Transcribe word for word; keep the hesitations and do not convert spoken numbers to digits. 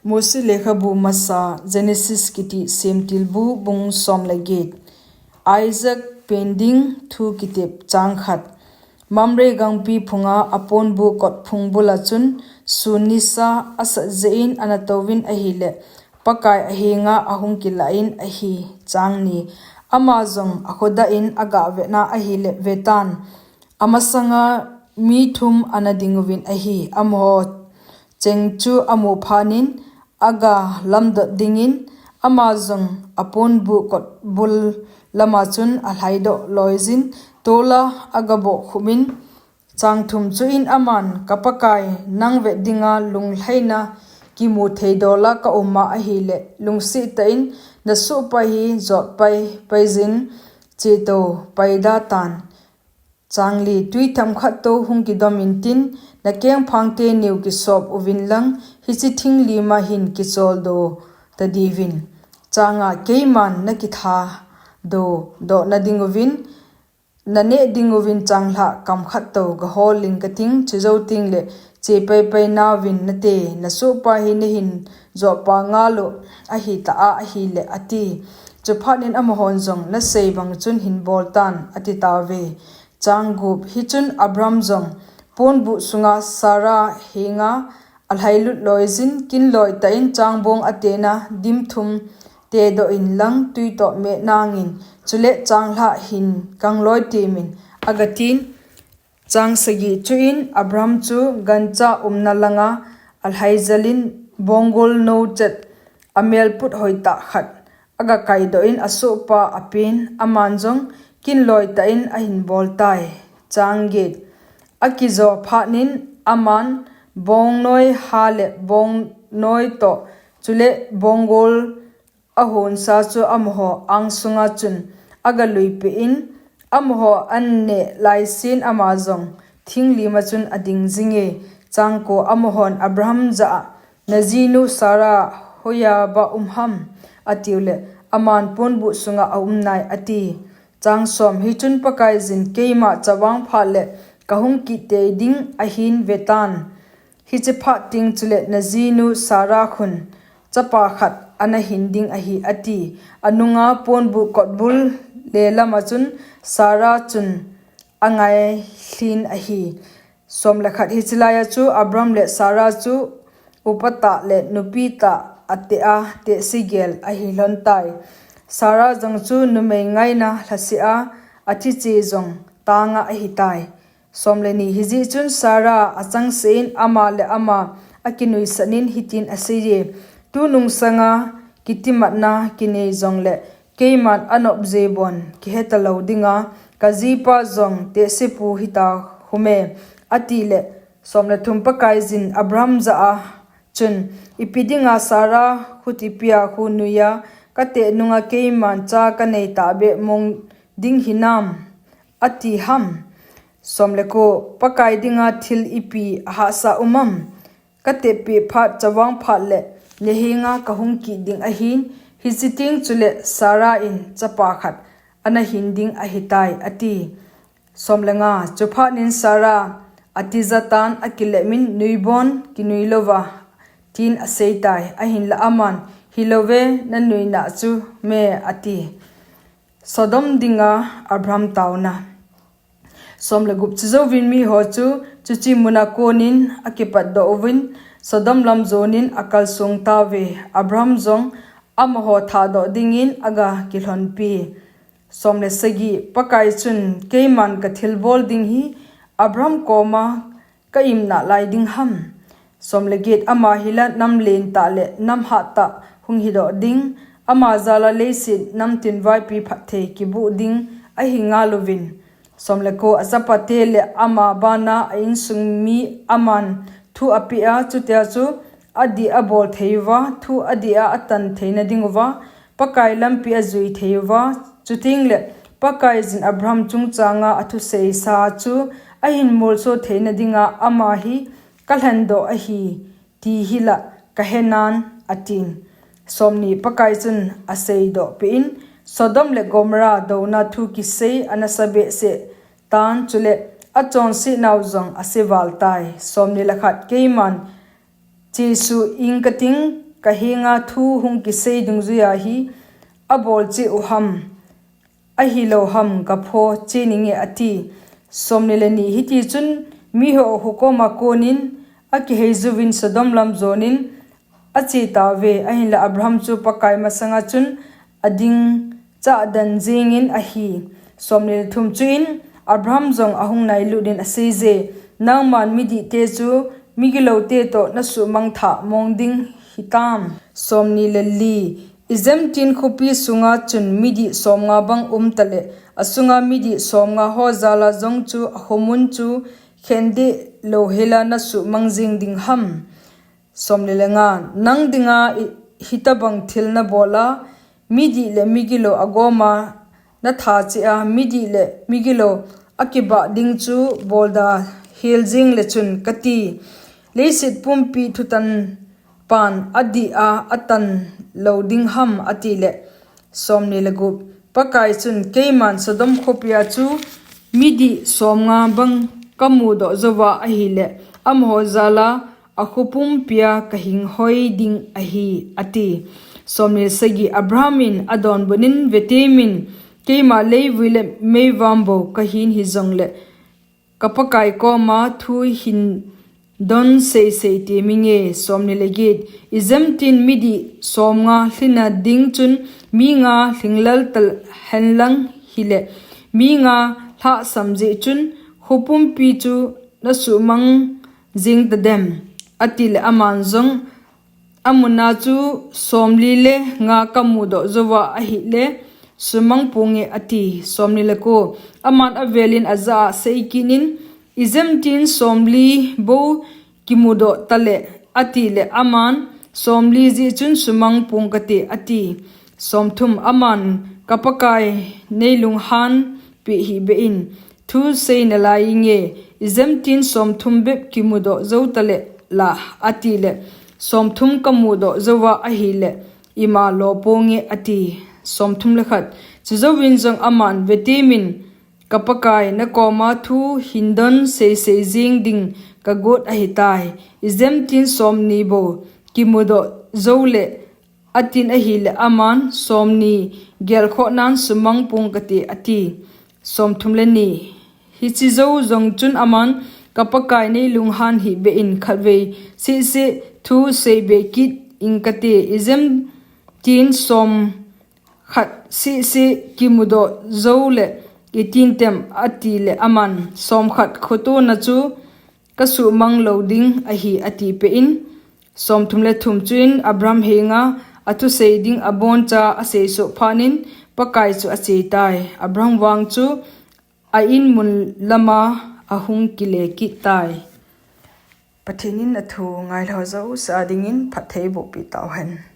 Mosi lekhabu masa, Genesis kiti semtilbu bung som le get. Isaac pending thu kitep chang khat. Mamre gangpi phunga aponbu kot phung bula chun sun nisa asat jein ana touvin ahile, Pakai ahenga ahung kilain ahi. Chang ni. Ama jong akhoda in aga vetna ahile vetan, amasanga mi thum ana dinguvin ahi. Amaho cheng chu amu phanin aga lamdot dingin, ama jong aponbu kot bul lama chun alhaidoh loijin, tola aga bohkhupin, chang thum chuin aman, Ka Pakai, nang vet dinga lunglhaina kimu thei dola ka uma ahile, lungset tah in nasohpa hi jotpai paijin, chetou paida tan. Chang li. Tui themkhat tou hung kidom intin, nakengphang teniu kisop uvin lang, hiche thing lima hin kicholdo tadiuvin. Chang nga. Keiman nakitha do, doh nadinguvin, naneh dinguvin changlhah kam khat tou gahol ing kating, chujou tengle chepaipai nauvin nate, nasohpa hi nahin jotpa ngal u ahitah a ahile, ati. Chuphat in amahon jong, Nasei bang chun hin boltan, ati tauve. Chang gup. Hichun Abram jong ponbu sunga Sarah henga alhailut loijin, kinloi tah in changbong atena dim thum tedoh in lang, tui toh meh nangin, chule changlhah hin kangloi temin, aga tin. Chang sagi. Chuin Abram chu gancha umna langa alhai jalin, bonggol nou chet amelput hoitah khat aga kaidoh in, asohpa apen, aman jong kinloi tah in ahin boltai. Chang get. Akijo phat in aman bongnoi ha le bongnoi toh, chule bonggol ahonsa chu amaho angsunga chun aga luipeh in, amaho aneh laisin ama jong thing lima chun ading jinge. Chang ko. Amahon Abram jah a, Najinu Sarah hoiya ba um ham? atiule, aman, Ponbuh sunga aum nai, ati. Chang som. Hichun Pakaiyin, Keima chavang phat le kahung kit tei ding ahin, vetan, hiche phat teng chule najinu Sarah khun chapa khat ana hin ding ahi, ati. Anunga ponbuh kotbul le lama chun Sarah chun angai lhin ahi. Som le khat. Hiche laiya chu Abram le Sarah chu upa tah le nupi tah ateh a, tehse gel ahi lhon tai. Sarah jong chu numei ngaina lhaseh a, athi che jong tanga ahitai. Som le ni. Hijeh chun Sarah achangseh in ama le ama akinuisat in hitin aseiye, Tunung sanga kitimatna kinei jongle keiman anop jeh bon kihe talou dinga, kajipa jong tehsepu hita hume, atile. Som le thum. Pakaiyin Abram jah a chun, Ipi dinga Sarah khutipia khu nuiya kateh nunga keiman cha kanei tahbeh mong ding hinam, ati ham? Som le ko. Pakai dinga thil ipi ahahsa um am? Katehpeh phat, chavang phat le nahenga kahung kit ding ahin, hiche teng chule Sarah in chapa khat ana hin ding ahitai, ati. Som le nga. Chuphat in Sarah atijatan, akilep in, Nuibon kinui louva, tin aseitai. Ahinla aman, Hilouve, nanuina chu me, ati. Sodom dinga Abram taona. Som le gup. Chujouvin miho chu chuche muna konin akipatdoh uvin, Sodom lam jonin akalsong tauve. Abram jong amaho thahdoh dingin aga kilhonpi. Som le sagi. Pakai chun, Keiman kathilbol ding hi Abram koma ka-im nalai ding ham? Som le get. Ama hila nam lentah le nam hattah hung hidoh ding, ama jala leiset namtin vaipi phatthei kibuh ding ahi ngal uvin. Som le ko. Achapate le ama bana a-insung mi aman thu apeh a, chutia chu adih abol thei uva, thu adih a atan theina dinguva, Pakai lampi ajui thei uva, chutengle Pakaiyin Abram chungchanga athuseisa chu ahin molso theina dinga ama hi kalhendoh ahi, ti hila kahenan, atin. Som ni. Pakai chun aseidohpeh in, Sodom le Gomorrah douna thu kisei anasa behseh tan, chule achonsetnau jong aseval tai. Som ni le khat. Keiman chesuh ing kating, kahenga thu hung kisei dungjuiya hi abol cheh uham, ahilou ham kapho cheh ninge, ati. Somni le ni. Hiti chun miho hukoma konin akiheijuvin Sodom lam jonin ache tauve. Ahinla Abraham chu Pakai masanga chun ading chahdan jingin ahi. Somni le thum. Chuin Abraham jong ahung nailutin aseije, Nangman midihte chu migiloute toh nasuhmang thah mong ding hitam. Somni le li. Ijemtin khopi sunga chun midih somnga bang umtale, asunga midih somnga ho jala jong chu akhomun chu khendeh louhela nasuhmang jing ding ham. Somni le nga. Nang dinga i-, hitobang thil nabola, midih le migilou agoma natha cheh a, midih le migilou akibah ding chu bolda hel jing le chun kati, leiset pumpi thutan pan adih a atan lou ding ham, atile. Somni le gup. Pakai chun, Keiman Sodom khopia chu midih somnga bang kamudoh jouva ahile, amaho jala akhopumpia kahinghoi ding ahi, ati. Somni le sagi. Abraham in adonbutnin, Vetemin, keima leivui le meivam bou kahin hijongle, ka Pakai koma thu hindon seisei teminge. Somni le get. Ijemtin midih somnga lhinna ding chun mi nga lhinglel tahenlang hile, mi nga lhahsam jeh chun khopumpi chu nasuhmang jing tadem, atile aman jong, Amuna chu somli le nga kamudoh jouva ahile, sumang ponge, ati. Somni le ko. Aman avelin ajah a seikitnin, Ijemtin somli bou kimudoh tale, atile aman, Somli jeh chun sumang pong kate, ati. Somthum. Aman, Ka Pakai neilunghanpeh hih behin, thu sei nalai inge, ijemtin somthum bep kimudoh jou tale la, atile, Somthum kamudoh jouva ahile, ima lo ponge, ati. Somthum le khat. Chujouvin jong aman, Vetemin, ka Pakai, nakoma thu hindon seisei jing ding kagot ahitai. Ijemtin somni bou kimudoh joule, atin ahile aman, Somni gelkhohnan sumang pong kate, ati. Somthum le ni. Hiche jou jong chun aman, Ka Pakai neilunghan hih behin, khatvei sehseh thu seibe kit ing kate, ijemtin somkhat sehseh kimudoh joule itintem, atile aman, Somkhat khotona chu kasuhmang lou ding ahi, atipeh in. Somthum le thum. Chuin Abraham henga athusei ding aboncha aseisoh phatnin, Pakai chu achetai. Abraham vang chu a-in mun lama ahung kile kit tai. Pathen in athu ngailhah jouse a dingin phatthei bohpeh tauhen.